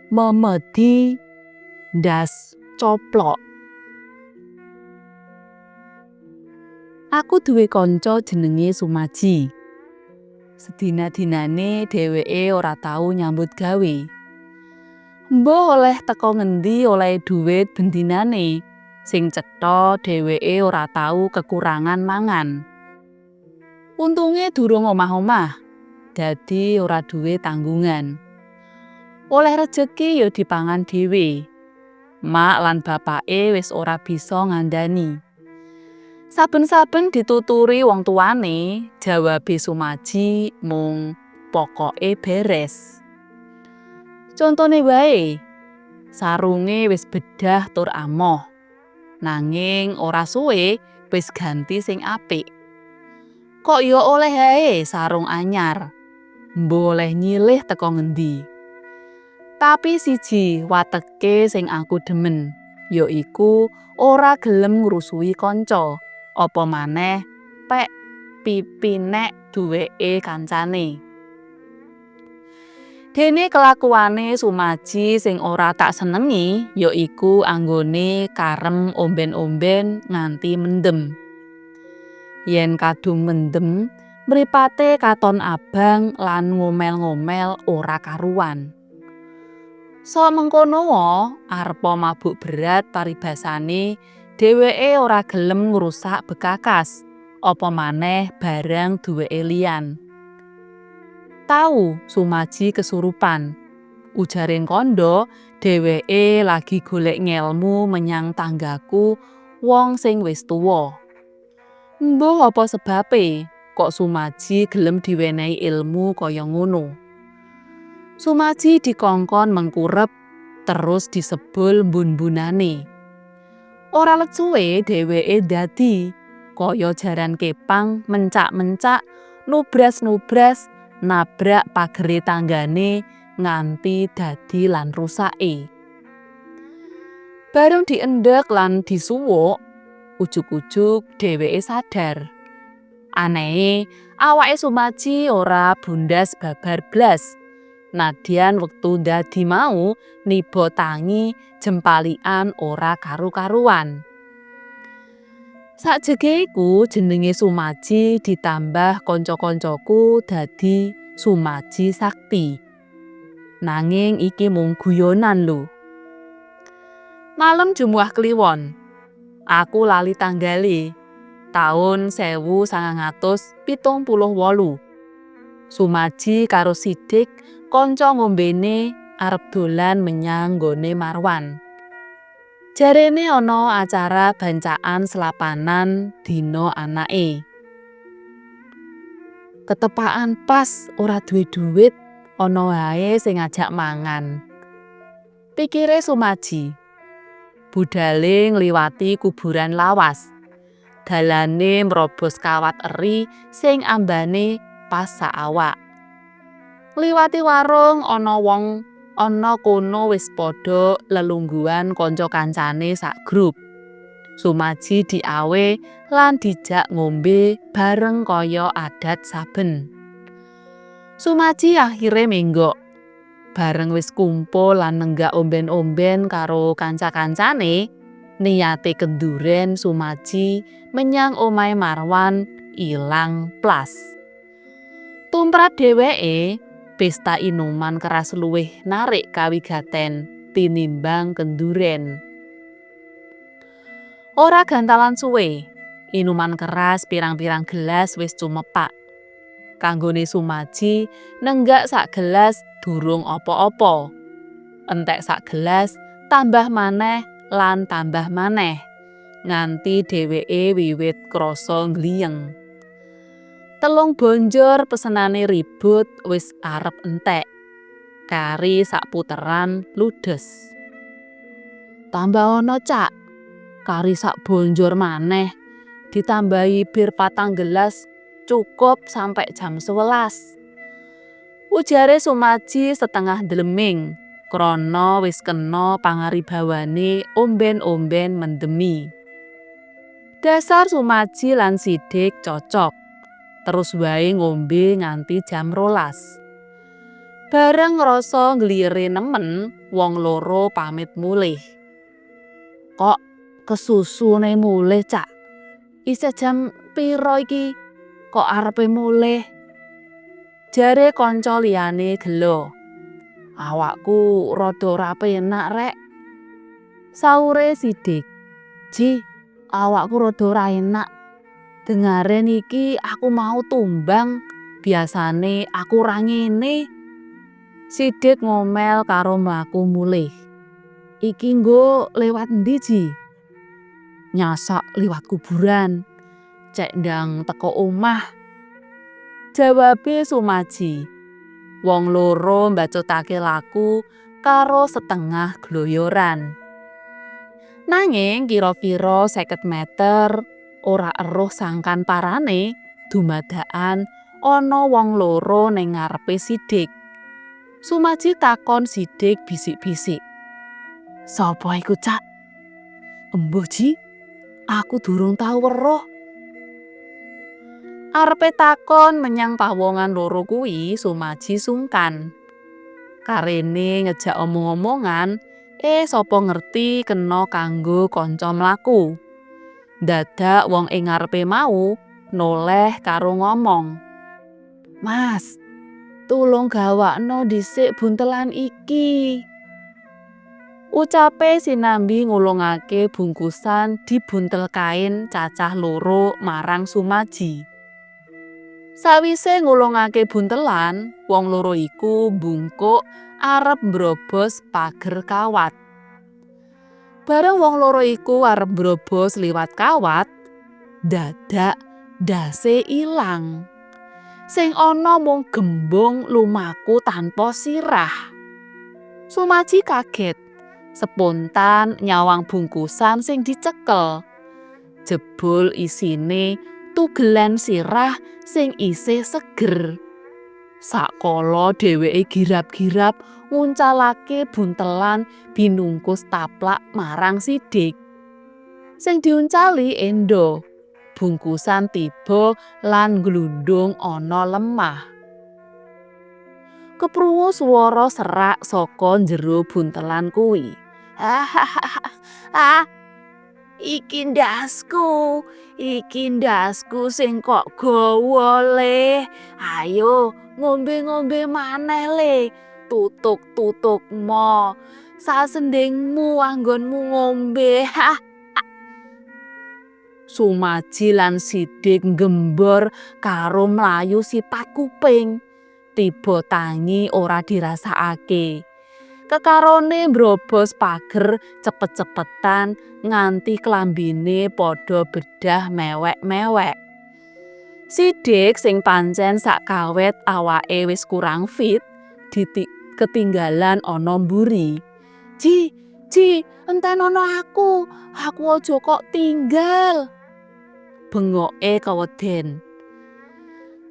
Memedi ndas coplok. Aku duwe kanca jenenge Sumaji. Sedina-dinane dheweke ora tau nyambut gawe. Mbuh oleh teko ngendi olehe dhuwit bendinane, sing cetha dheweke ora tau kekurangan mangan. Untunge durung omah-omah, dadi ora duwe tanggungan. Oleh rejeki ya dipangan dhewe. Mak lan bapake wis ora bisa ngandani. Saben-saben dituturi wong tuane, jawabe Sumaji mung pokoke beres. Contone wae, sarunge wis bedah tur amoh. Nanging ora suwe wis ganti sing apik. Kok ya oleh ae sarung anyar. Mbuh oleh nyilih teko ngendi. Tapi siji wateke sing aku demen, yaiku ora gelem ngrusui kanca, apa maneh pek pipi nek duweke kancane. Dene kelakuane Sumaji sing ora tak senengi yaiku anggone karem omben-omben nganti mendem. Yen kadung mendem, mripate katon abang lan ngomel-ngomel ora karuan. Sok mengkono arepa mabuk berat paribasane dheweke ora gelem ngrusak bekakas, apa maneh barang duweke liyan. Tau Sumaji kesurupan. Ujare kandha dheweke lagi golek ngelmu menyang tanggaku wong sing wis tuwa. Mbuh apa sebabe kok Sumaji gelem diwenehi ilmu kaya ngono. Sumaji dikongkon mengkurep terus disebul mbun-mbunane. Ora let suwe dheweke dadi kaya jaran kepang mencak-mencak, nubras-nubras, nabrak pagere tanggane nganti dadi lan rusake. Bareng diendhek lan disuwuk, ujug-ujug dheweke sadar. Anehe, awake Sumaji ora bundas babar blas. Nadyan wektu dadi mau niba tangi jempalikan ora karu-karuan. Sakjege iku jenenge Sumaji ditambah kanca-kancaku dadi Sumaji Sakti. Nanging iki mung guyonan lho. Malem Jumuah Kliwon. Aku lali tanggale. Taun 1978. Sumaji karo Sidik kanca ngombene arep dolan menyang nggone Marwan. Jarene ana acara bancaan selapanan dina anake. Ketepakan pas ora duwe dhuwit, ana wae sing ngajak mangan. Pikire Sumaji. Budale ngliwati kuburan lawas. Dalane mrobos kawat eri sing ambane pas sak awak. Ngliwati warung ana wong ana kono wis padha lelungguhan kanca kancane sak grup. Sumaji diawe lan dijak ngombe bareng kaya adat saben. Sumaji akhire menggok. Bareng wis kumpul lan nenggak omben-omben karo kanca-kancane, niate kenduren Sumaji menyang omahe Marwan ilang plas. Tumrap dheweke, pesta inuman keras luwih narik kawigaten tinimbang kenduren. Ora gantalan suwe, inuman keras pirang-pirang gelas wis cumepak. Kanggone Sumaji nenggak sak gelas durung apa-apa. Entek sak gelas tambah maneh lan tambah maneh, nganti dheweke wiwit krasa nggliyeng. Telung bonjor pesenane ribut wis arep entek. Kari sak puteran ludes. Tambah ana, Cak. Kari sak bonjor maneh ditambahi bir 4 gelas cukup sampe jam 11. Ujare Sumaji setengah ndleming krana wis kena pangaribawane omben-omben mendemi. Dasar Sumaji lan Sidik cocok. Terus wae ngombe nganti jam 12. Bareng ngrasa ngliyere nemen, wong loro pamit mulih. Kok kesusune mulih, Cak? Isih jam pira iki? Kok arepe mulih? Jare kanca liyane gelo. Awakku rada ora penak, Rek. Saure Sidik. Ji, awakku rada ora enak. Dengaren iki aku mau tumbang, biasane aku ora ngene. Sidik ngomel karo mlaku mulih. Iki nggo lewat endi, Ji? Nyasak liwat kuburan. Cek ndang teko omah. Jawabe Sumaji. Wong loro mbacutake laku karo setengah gloyoran. Nanging kira-kira 50 meter ora eruh sangkan parane, dumadakan ana wong loro ning ngarepe Sidik. Sumaji takon Sidik bisik-bisik. Sapa iku, Cak? Embuh, Ji. Aku durung tau weruh. Arepe takon menyang pawongan loro kuwi, Sumaji sungkan. Karene ngejak omong-omongan, sapa ngerti kena kanggo kanca mlaku. Dadak wong ing ngarepe mau noleh karo ngomong. Mas, tulung gawakno dhisik buntelan iki. Ucape sinambi ngulungake bungkusan dibuntel kain cacah loro marang Sumaji. Sawise ngulungake buntelan, wong loro iku mbungkuk arep mbrobos pager kawat. Bareng wong loro iku arep mbrobos liwat kawat, dadak ndase ilang. Sing ana mung gembung lumaku tanpa sirah. Sumaji kaget. Spontan nyawang bungkusan sing dicekel. Jebul isine tugelan sirah sing isih seger. Sakala dheweke girap-girap nguncalake buntelan binungkus taplak marang Sidik. Sing diuncali endo. Bungkusan tiba lan glundung ana lemah. Keprungu swara serak saka njero buntelan kuwi. Hahaha. Iki ndasku, iki ndasku sing kok gawa le. Ayo ngombe-ngombe maneh le. Tutuk-tutukmo. Sasendingmu anggonmu ngombe. Sumaji lan Sidik nggembor karo mlayu sipat kuping. Tiba tangi ora dirasakake. Kekarone mbrobos pager cepet-cepetan nganti klambine padha bedah mewek-mewek. Sidik sing pancen sakawet awake wis kurang fit, ketinggalan ana mburi. Ji, Ji, entenono aku, aku aja kok tinggal. Bengoke keweden.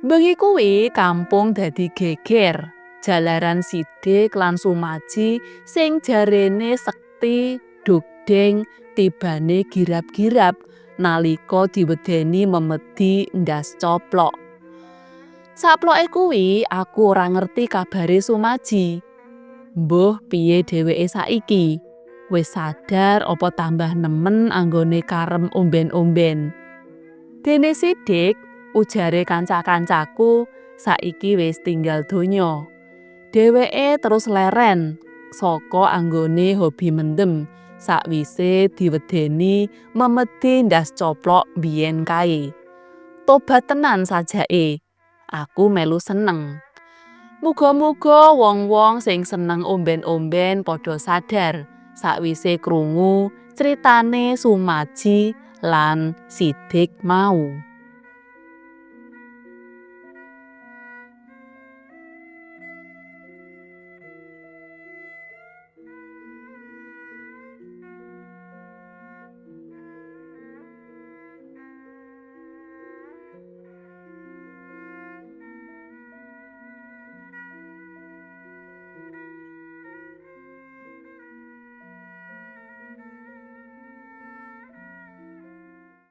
Bengi kuwi kampung dadi geger. Jalaran Sidik lan Sumaji sing jarene sekti dugdeng tibane girap-girap nalika diwedeni memedi ndas coplok. Saploke kuwi aku ora ngerti kabare Sumaji. Mbuh piye dheweke saiki? Wis sadar apa tambah nemen anggone karem omben-omben. Dene Sidik, ujare kanca-kancaku, saiki wis tinggal donya. Dheweke terus leren saka anggone hobi mendem sakwise diwedeni memedi ndas coplok biyen kae. Tobat tenan sajake. Aku melu seneng. Muga-muga wong-wong sing seneng omben-omben padha sadar sakwise krungu critane Sumaji lan Sidik mau.